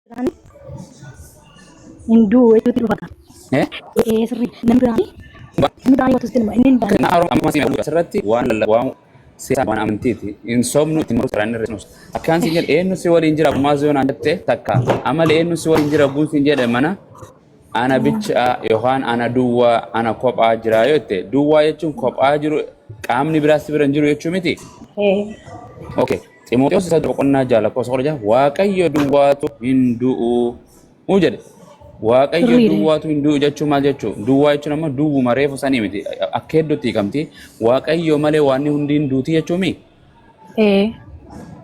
Biraan hin du'u jechuutti dhufa. Eh? Ee sirrii namni biraan namni biraan yoo tusti inni hin baane. Na amma si asirratti waan lallabaa waan seera waan amantiiti. Hin sobnu ittiin mormu seeraan irra nus. Akkaan siin jedhe eenyu si waliin jira ammaa yoo naan jette takka amala eenyu si waliin jira guun siin jedhe mana ana bichaa yookaan ana duwwaa ana kophaa jira yoo jette duwwaa jechuun kophaa jiru qaamni biraas si bira hin jiru jechuu miti. Ee Okay. Ximooxiyoos isa boqonnaa 6 lakkoofsa 16 Waaqayyo duwwaatu hin du'u uu jedhe. Waaqayyo sirriidha. duwwaatu hin du'u jechuun maal jechuu? Duwwaa jechuun ammoo duwwuma reefu sanii miti. Akka hedduutti hiikamti. Waaqayyo malee waan hundi hin duuti jechuu mi? Ee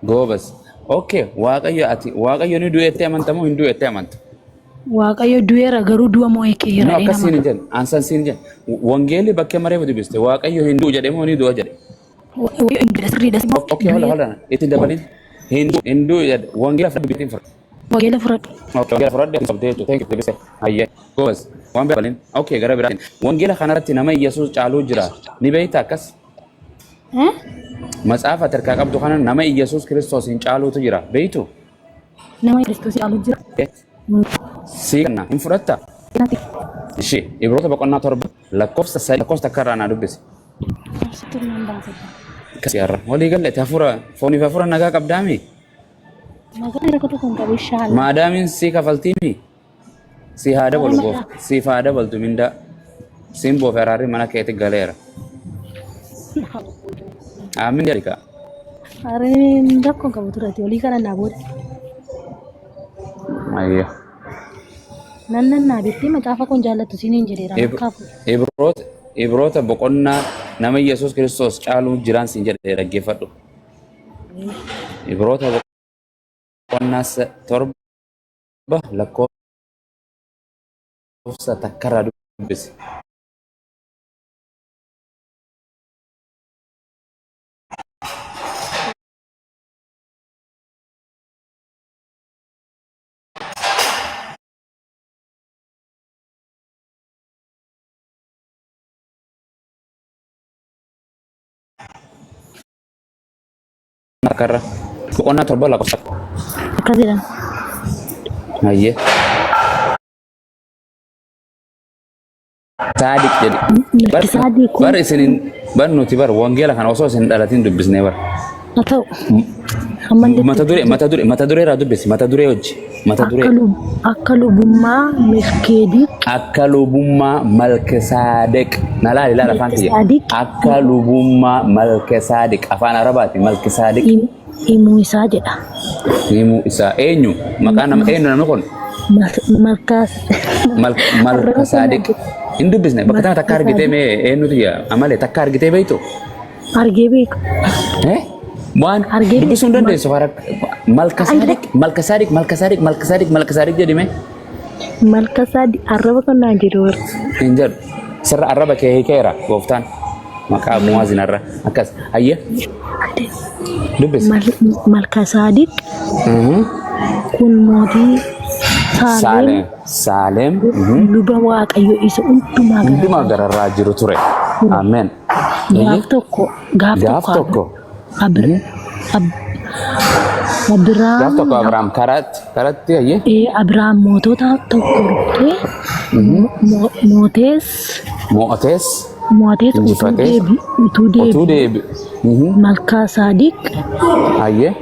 Goobas. Okay. Waaqayyo ati Waaqayyo ni du'e jettee amanta moo hin du'e jettee amanta? Waaqayyo du'eera garuu du'a moo'ee No ka'eera akkas siin nama. hin jedhe. Ansan siin hin jedhe. Wangeelli bakkee mareefu dubbiste. Waaqayyo hin du'u jedhe moo ni du'a jedhe? Waaqayyo hin du'e sirriidha. Okay, hola, hola. Itti dabalin. Hin hin du'u jedhe. Wangeela fudhadhu bittiin fudhadhu. Wangeela fudhadhu. Okay, wangeela fudhadhu hin sobdee jechuudha. Thank you, deebisee. Hayyee. Goos. Waan biraa dabalin. Okay, gara biraatiin. Wangeela kanarratti nama Iyyasuus caaluu jira. Ni beektaa akkas? Eh? Matsaafa ati harkaa qabdu kana nama Iyyasuus Kiristoos hin caaluutu jira. Beektu? Nama Kiristoos caalu jira. Eh, Sii kanna hin fudhatta? Ishee Ibroota boqonnaa 7 lakkoofsa 3 lakkoofsa takka irraa naa dubbisi. Sitti naan baasata. Akkasii har'a. Walii galle ati hafuura fooniif hafuura nagaa qabdaami? Nagaan rakkoo tokko hin qabu inshallah. Maadaamiin sii kafaltiimi? Sii haa dabalu Har'a goof. maqaa. Siif haa dabaltu mindaa. Siin boofe araarri mana keetti galeera. Aamin jedhi kaa. Harreen rakkoo hin qabu turati olii kana naa booda. Ayya. Nan nan naa beektee macaafa koon jaallattu siiniin jedheera makkaafu. Ibroota Ibroota boqonnaa nama Yesuus Kiristoos caaluu jiraan siin jedhe dhaggeeffadhu. Ibroota boqonnaa 7 lakkoofsa takkarraa dubbisi. Takkarra boqonnaa 7 lakkoofsa. Akkas jedhan. Hayyee. Saadiq jedhi. Bar, Saadiq kun bar isin hin- bar nuti bar wangeela kana osoo isin hin dhalatin dubbisnee bar. Haa ta'u. Amma illee Mata duree irraa dubbisi mata duree hojii mata akka duree akka lubummaa Melkeediq akka lubummaa Malkisaadeq na laali laala afaan kiyya Malkisaadiq akka lubummaa Malkisaadiq afaan Arabaati Malkisaadiq himuu isaa jedha. Himuu isaa eenyu maqaa nama eenyu namni kun Malkaas Malkasaadiq hin dubbisne bakka tana takka argitee mee eenyutu jira amale takka argitee beektu Argee beeku. Eh? Waan Argee dubbisuu hin beeku. dandeessu karaa Malkasaadiq Malkasaadiq Malkasaadiq Malkasaadiq Malkasaadiq jedhime Malkasaadiq arraba kan naan jedhu warra. Hin jedhu sirra arraba kee hiikeera gooftaan maqaa muwaazinarra akkas hayyee dubbisi. Malkasaadiq kun mootii Saaleem Saaleem Saaleem luba Waaqayyo isa hundumaa hundumaa gararraa jiru ture. Ameen. Gaaf tokko gaaf Gaaf tokko tokko Abiraam gaaf tokko Abiraam karaatti karaatti hayyee Abiraam mootota tokko rukutee mootees mo'atees mootees utuu injifatees deebi utuu utuu deebi deebi Malkaasaadiq hayyee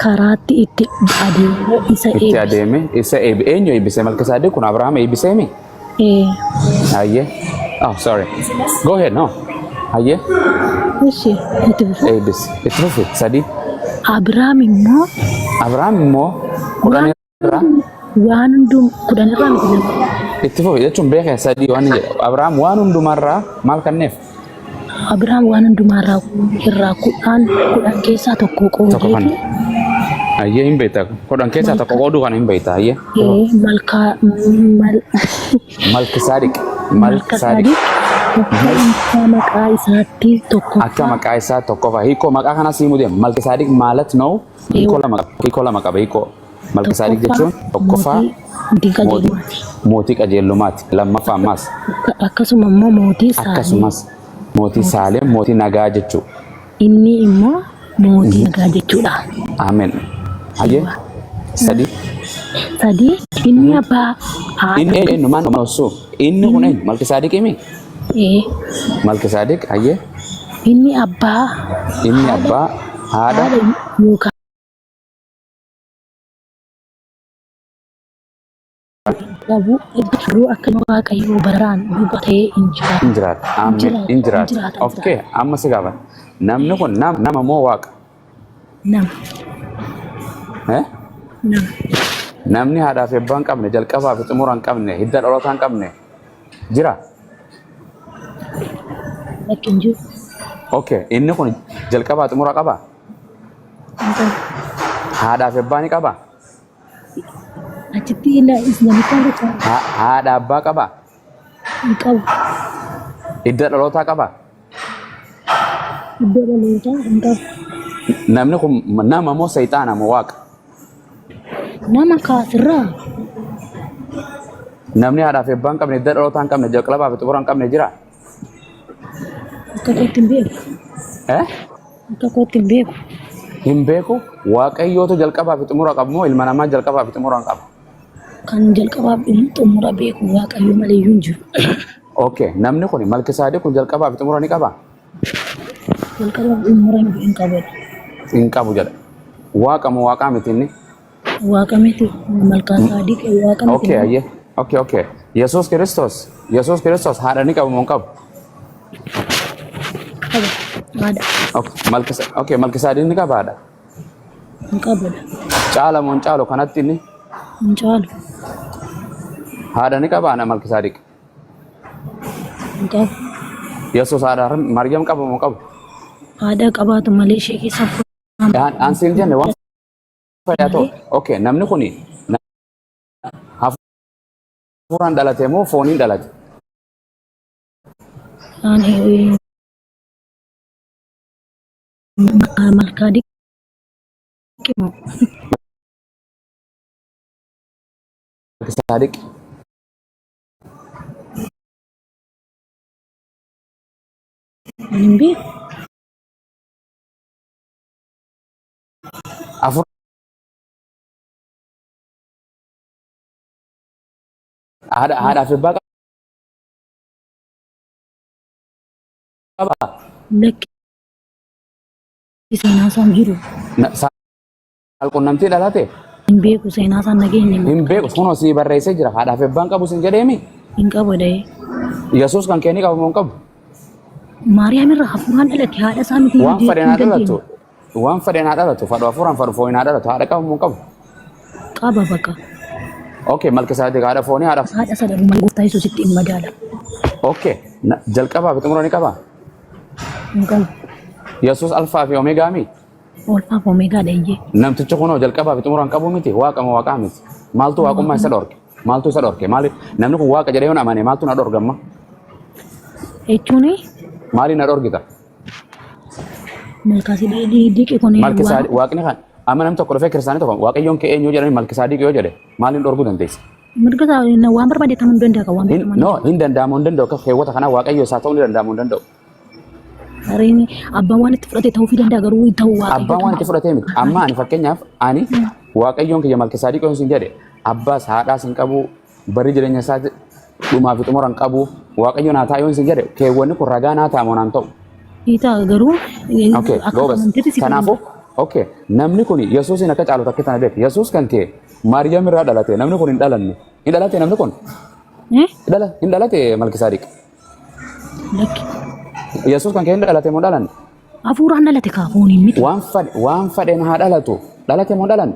karaatti itti adeemee isa itti eebbise. adeeme isa eebbi eenyu eebbise Malkisaadiq kun Abrahaam eebbiseemi Ee, hayyee oh sorry go ahead no hayyee Ishi itti fufa. eebbise itti fufi 3 Abiraam immoo Abrahaam immoo 10 irraa waan hundum 10 irraa miti nama. Itti fufi jechuun beekee 3 waan inni jedhu Abrahaam waan hundumarraa maal kanneef Abiraam waan hundumaa irraa 10 10 keessaa tokko tokko kan qoodeefi hayyee hin beekta 10 keessaa tokko malka qooduu kana hin beekta hayyee ee, malkaa mal Malkisaadiq Malkisaadiq Malkasaadiq akka hiikaa maqaa isaatti akka tokkoffaa maqaa isaa tokkoffaa hiikoo maqaa kanas himuu deema Malkisaadiq maalat na'u hiikoo lama qaba hiikoo lama qaba hiikoo Malkisaadiq tokkoffaa jechuun tokkoffaa mootii mootii mootii qajeelummaati. mootii qajeellumaati lammaffaa ammaas Akkasuma immoo mootii Saaleem akkasumas mootii mootii Saaleem mootii nagaa jechuu inni immoo mootii nagaa jechuudha. Ameen. Hayyee Eewwa. Sadii. Sadii inni abbaa haadha. Inni eenyu maal maal osoo inni kun eenyu Malkisaadiq himi? Ee, Malkisaadiq hayyee inni abbaa inni abbaa haadha haadha yookaan qabu garuu akka Waaqayyoo baraan dhuga ta'ee hin jiraatu. hin jiraata. Ameen Jiraata, hin jiraata. jiraata, Okay amma si gaafadha. Namni kun nama moo waaqa? Nama Eh? nama Namni haadhaa fi abbaa hin qabne jalqabaa fi xumura hin qabne hidda dhalootaa hin qabne jira. Lakki hin jiru. Okay inni kun jalqabaa xumura qabaa? Hin qabu. Haadhaa fi abbaa ni qabaa? Achitti namicha gocha Haadha abbaa qabaa? hin qabu. Hidda dhalootaa qabaa? Iddoo dhalootaa hin qabu. Namni kun nama moo seexaana moo waaqa? Nama kaasirraa Namni haadhaa fi abbaa hin qabne hidda dhalootaa hin qabne jalqabaa fi xumura hin qabne jira? Akka kootti hin beeku. Eh? Akka kootti hin beeku. Hin beeku. Waaqayyootu jalqabaa fi xumura qabu moo ilma namaa jalqabaa fi xumura hin qabu? Kan jalqabaa fi xumura beeku Waaqayyo malee iyyuu hin jiru. Okay, namni kun Malkisaadiq kun jalqabaa fi xumura ni qabaa? Jalqabaa fi xumura hin qabu. Hin qabu jedha. Waaqa moo waaqaa miti inni? Waaqa miti Malkaasaadiq waaqa miti. Okay, ayyee. Okay, okay. Yesuus Kiristoos, Yesuus Kiristoos haadha ni qabu moo hin qabu? Qaba. Haadha Okay, okay, Malkisaadiq ni qaba haadha. hin qabudha. Caala moo hin caalu kanatti inni Hin caalu. haadha ni qaba ana Malkisaadiq. Hin qabu. Yesuus haadha Maryam qaba moo hin qabu? Haadha qabaatu malee ishee keessa Aan siin jenne waan fayyaa ta'u. Okay, namni kuni hafuuraan dhalate moo fooniin dhalate? Ani malkaa diqi moo Malkisaadiq. Ani hin beeku. Haadha haadhaa fi abbaa qaba. Lakki seenaa isaan jiru. Saalqunnamtii dhalate Hin beeku seenaa isaan nageenye. Hin beeku kunoo sii barreessee jira haadhaa fi abbaan qabu sin jedheemi. Hin qabu dhahee. Yesuus kan kee ni qaba moo hin qabu? Maariyaam irraa hafuuraan dhalate haadha isaa miti Waan fedhen hin haa dhalatu. dandeenye. Waan fedhen haa dhalatu. Fadhu hafuuraan fadhu fooniin haa dhalatu. Haadha qabu moo hin qabu? Qaba bakka. Okay, Malkisaadiq haadha foonii haadha. Haadha isa dhabu malee gooftaa Yesuusitti hin madaala. Okay, jalqabaa fi xumura ni qabaa? Hin qabu. Yesuus alfaa fi omeegaa mi? Alfaa fi omeegaa dha iyyee. Namtichi kunoo jalqabaa fi xumura hin qabu miti? Waaqa moo waaqaa miti? Maaltu waaqummaa isa dhorke? Maaltu isa dhorke? Maali namni kun waaqa jedhee yoon amane maaltu na dhorgamma? Jechuun Maaliin na dhorgita? Malkaasedeq kun Malkisaadiq waaqni kan amma namni tokko dhufee kiristaanii tokko waaqayyoon kee eenyu jedhanii Malkisaadiq yoo jedhe maaliin dhorguu dandeessa? Mirga isaa waan barbaade ta'uu hin danda'a waan Hin no hin danda'amu hin danda'u akka keewwata kanaa waaqayyo isaa ta'uu ni danda'amu hin danda'u. Sareen abbaan waan itti fudhate ta'uufii danda'a garuu ta'uu waaqayyo. Abbaan waan itti fudhatee miti. Amma ani fakkeenyaaf ani waaqayyoon kiyya Malkisaadiq yoo sin jedhe abbaas haadhaas hin qabu barri jireenya isaa dhumaa fi xumura hin qabu waaqayyo naa ta'a yoo sin jedhe keewwanni kun ragaa naa ta'a moo naan ta'u. Hiitaa garuu Okay, akka goobas. amantiitti si Kanaafuu, okay, namni kun Yesuusin akka caalu takka tana beek. Yesuus kan kee Maariyaam irraa dhalate. Namni kun hin dhalanne. Hin dhalate namni kun? Eh? Hin dhalate Malkisaadiq. Lakki. Yesuus kan kee hin dhalate moo dhalanne? Hafuuraan dhalate kaa fooniin miti. Waan fedheen haa dhalatu. Dhalate moo dhalanne?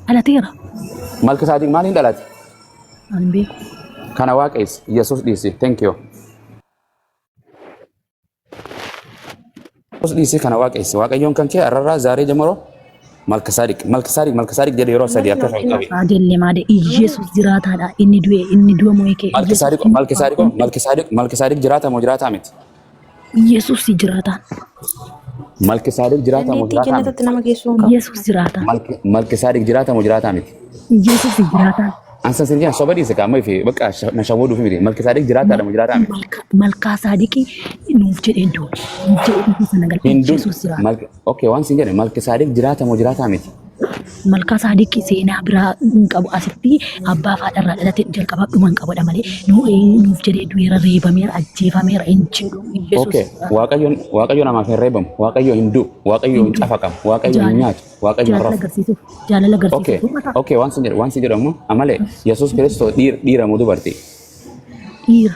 Dhalateera. Malkisaadiq maaliin dhalate? Ani hin beeku. Kana waaqessi. Yesuus dhiisi. Thank you. Yesuus dhiisi kana waaqessi. Waaqayyoon kan kee arrarraa zaaree ጀምሮ Malkisaadiq Malkisaadiq Malkisaadiq jedhe yeroo sadii akka kan qabe. Adellee maade Iyesuus jiraataadha. Inni du'e inni du'a mo'ee kee. Malkisaadiq Malkisaadiq Malkisaadiq Malkisaadiq jiraata moo jiraataa miti? Iyesuus jiraataan. Malkisaadiq jiraata moo Dandeettii jiraataa miti? jannatatti nama geessuu hin qabu. Iyesuus jiraataan. Malkisaadiq jiraata moo jiraataa miti? Iyesuus jiraataan. Ansan sin jedhan soba dhiise qaama fi bakka na shawwaduuf miti. Malkisaadiq jiraataadha moo jiraataa miti? Malkaa saadiqii nuuf jedhee du'e. Nuuf jedhee sana galma. Hin Iyesuus jiraata. Okay waan sin jedhe Malkisaadiq jiraata moo jiraataa miti? Malkaa Saadiqi seenaa biraa hin qabu asitti abbaa fi haadha irraa dhalate jalqabaa dhuma hin qabudha malee nuuf jedhee du'eera reebameera ajjeefameera hin jedhu Yesuus. Okay, Waaqayyo Waaqayyo namaaf hin reebamu, Waaqayyo hin du'u, Waaqayyo hin cafaqamu, Waaqayyo hin nyaatu, Waaqayyo hin Jaalala rafu. agarsiisuuf jaalala Okay, agarsiisuuf mataa okay, waan sin jedhu waan sin jedhu ammoo amalee Yesuus Kiristoos dhiira moo dubartii? Dhiira.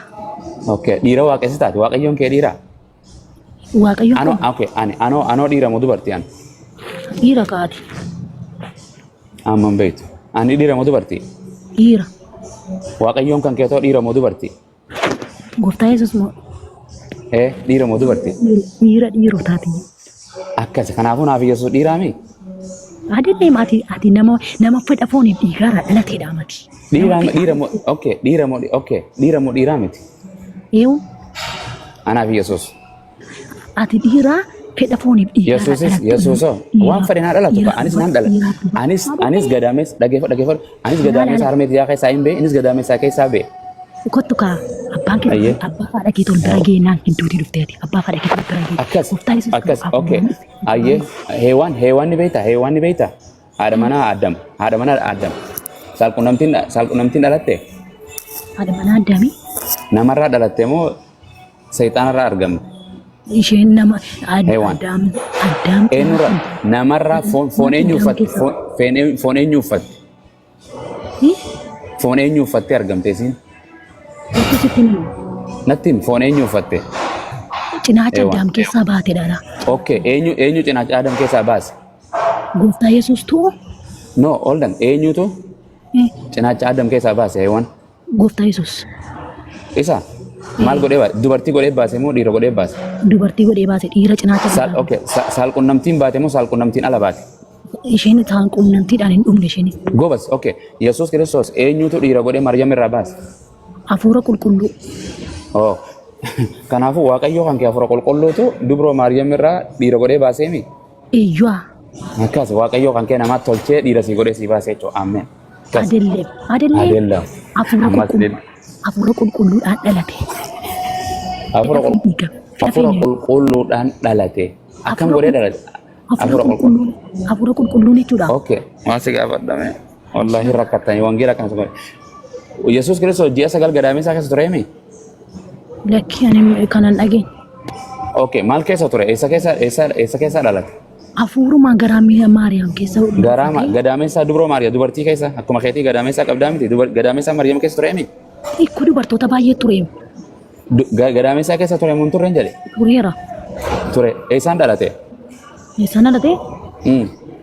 Okay, dhiira waaqessitaati, Waaqayyoon kee dhiira. Waaqayyoon Anoo kun okay, ani anoo anoo dhiira moo dubartii ani? Dhiira kaati. Amma hin beektu. Ani dhiira moo dubartii? Dhiira. Waaqayyoon kan keetoo dhiira moo dubartii? Gooftaa Yesuus moo? Ee, dhiira moo dubartii? Dhiira dhiirotaati. Akkas kanaafuu naaf Yesuus dhiiraami? Adeemee ati nama fedha fooniif dhiigaarraa dhalateedha mati. Dhiira dhiira moo okay, dhiira moo okay, dhiira moo dhiiraa miti? Eewu. Anaaf Yesuus. Ati dhiiraa fedha fooniif dhiigaarraa Yesuusis dhalatte. Yesuusoo waan fedhe naa dhalatu anis naan dhala. Anis gadaamees dhageeffadhu dhageeffadhu anis gadaamees harmee tiyyaa keessaa hin bee innis gadaameessaa keessaa bee. Kottu kaa abbaan kee Ayyee. Abbaa fi haadha keetii ol bira geenyaan gidduutii dhuftee ati abbaa fi haadha keetii ol bira geenye. Akkas Gooftaa Yesuus akkas kan okay ayyee heewaan heewaan ni beektaa heewaan ni beektaa haadha manaa Addam haadha manaa Addam saalqunnamtiin saalqunnamtiin dhalatte. Haadha manaa Addaamii. Namarraa dhalatte moo seexaanarraa argamte? Isheen nama Heewaan. Addaam Addaam. Eenyurraa namarraa foon foon eenyu uffatte foon foon eenyu uffatte? Foon eenyu uffattee argamte isiin? Kottu sitti hima. Natti himi foon eenyu uffatte? Cinaacha Eewwan. Addaam keessaa baate dhala. Okay, eenyu eenyu cinaacha Adam keessaa baase? Gooftaa Yesuus tu No, hold on. Eenyutu cinaacha Adam keessaa baase Heewwan? Gooftaa Yesuus. Isa maal godhee baase? Dubartii godhee baase moo dhiira godhee baase? Dubartii godhee baase dhiira cinaacha Saal, irraa. okay, saalqunnamtiin baate moo saalqunnamtiin ala baate? Isheen isaan quunnamtiidhaan hin dhumne isheenis. Gobas, okay. Yesuus Kiristoos eenyutu dhiira godhee Maryam irraa baase? Hafuura qulqulluu. Oh. Kanaafuu Waaqayyoo kan kee hafuura qulqulluutu dubroo Maryam irraa dhiira godhee baaseemi? Eeyyuaa. Akkas Waaqayyoo kan kee namaatti tolchee dhiira sii godhee sii baasee jechuudha. Ameen. Akkas. Adelleem. Adelleem. Adelleem. Hafuura Ammas qulqulluu. Hafuura qulqulluudhaan dhalate. Hafuura Fedha dhiiga. Fedha hafuura feene. qulqulluudhaan dhalate. Akkam Hafuura godhee dhalate? Hafuura Hafuura qulqulluu. qulqulluun. Hafuura qulqulluun jechuudha. Okay. Waan si gaafadhame. Wallaahi rakkattanii wangeela kana tokko. Yesuus Kiristoos ji'a 9 gadaameessaa keessa tureemi? Lakki ani kanan dhageenye. Okay. Maal keessa ture? Eessa keessa eessa eessa keessa dhalate? Hafuurumaan garaa Maariyaam keessa Garaa buufatee. Gadaameessaa dubroo Maariyaam dubartii keessa akkuma keetii gadaameessaa qabdaa miti gadaameessaa Maariyaam keessa tureemi? Hiikuu dubartoota baay'ee ture. Gadaameessaa keessa ture moo hin turre hin jedhe? Tureera. Ture. Eessaan dhalate? Eessaan dhalate?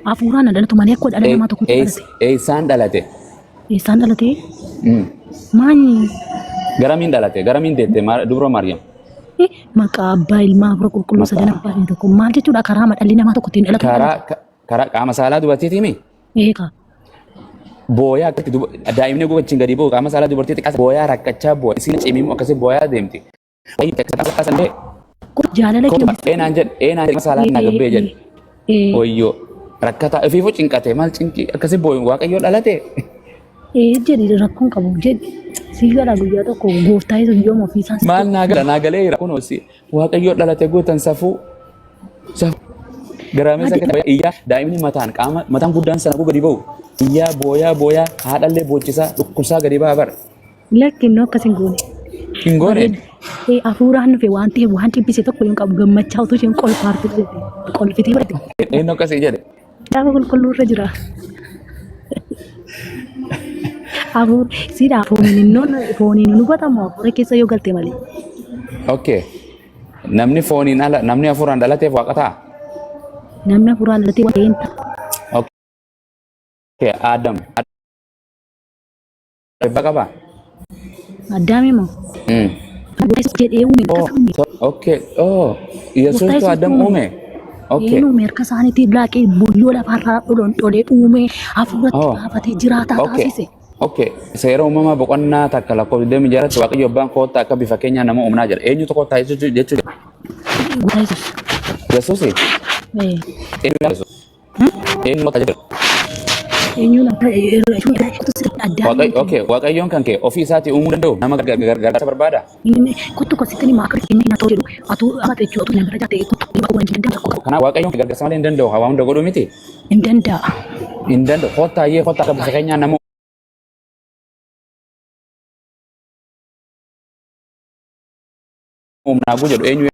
Hafuuraan dhalatu malee akkuma dhala namaa tokkotti dhalate. Eessaan dhalate? Eessaan dhalate? Maanyi? Garamiin dhalate? Garamiin deette dubroo Maariyaam? Maqaa abbaa ilmaa hafuura qulqulluu sadan abbaa ta'e tokko maal jechuudha karaa dhalli namaa tokko ittiin dhalatu. Karaa karaa qaama saalaa dubartiitiimi? Eegaa. Booyaa akkatti daa'imni gogachiin gadi bu'u qaama saalaa dubartii xiqqaas booyaa rakkachaa boo'a. Isiin cimiimu akkasii booyaa deemti. Jaalala keenya. Eenaan jedhe eenaan jedhe saalaa na gabbee jedhe. Wayyoo rakkataa ofiifuu cinqate maal cinqii akkasii boo'u waaqayyoo dhalate. Ee jedhi rakkoon qabu jedhi. Sii gala guyyaa tokko gooftaa Yesuus yooma ofii isaan Maal naa gala naa galee jira kunoo si waaqayyoo dhalate gootan safuu. Safuu. Garaamessa akka iyyaa daa'imni mataan qaama mataan guddaan sana gadi ba'u iyyaa booyaa booyaa haadhallee boochisaa dhukkubsaa gadi ba'a bara. Lakki innoo akkas hin goone. Hin goone. Ee hafuuraan dhufe waan ta'eef waan dhibbise tokko hin qabu gammachaa utuu isheen kolfaartu jette. Kolfitee barate. Eenyu akkasii jedhe. Kitaaba qulqulluu irra jira. Hafuur siidhaa fooniin innoon fooniin hin hubatamu hafuura keessa yoo galte malee. Okay. Namni fooniin ala namni hafuuraan dhalateef waaqa ta'a. Namni hafuuraan dhalatee waan ta'een ta'a. Okay. Adam. Abbaa qabaa? Addaami moo? Yesuus jedhee uume Oh, harka uume. okay. Oh, Gooftaa Yesuustu Yesuus Adam uume. uume. Okay. Een uume harka isaaniitiin laaqee boyyoo lafarraa dholoon dholee uume hafuuratti Oh. baafatee jiraataa Okay. taasise. Okay. Seera uumamaa boqonnaa 1 lakkoofsa 26 Waaqayyo abbaan koottaa akka bifa keenyaa nama uumnaa jedha. Eenyutu koottaa jechuu jechuudha? Gooftaa Yesuus. Yesuusi. Ee. Eenyu Yesuus? Eenyu koottaa jechuudha? Eenyuun akka addaa Waaqayyo okay, Waaqayyoon kan kee ofii isaatii uumuu danda'u nama gargaarsa barbaada. Kottu kositti ni maaka inni na ta'u jedhu atu ama jechuu atu nama jate kottu waan hin danda'u Kanaaf Waaqayyoon kee gargaarsa malee hin danda'u waa hunda godhuu miti. Hin danda'a. Hin danda'u. Kottaa iyyee kottaa akka bifa keenyaa nama uumnaa guu jedhu eenyu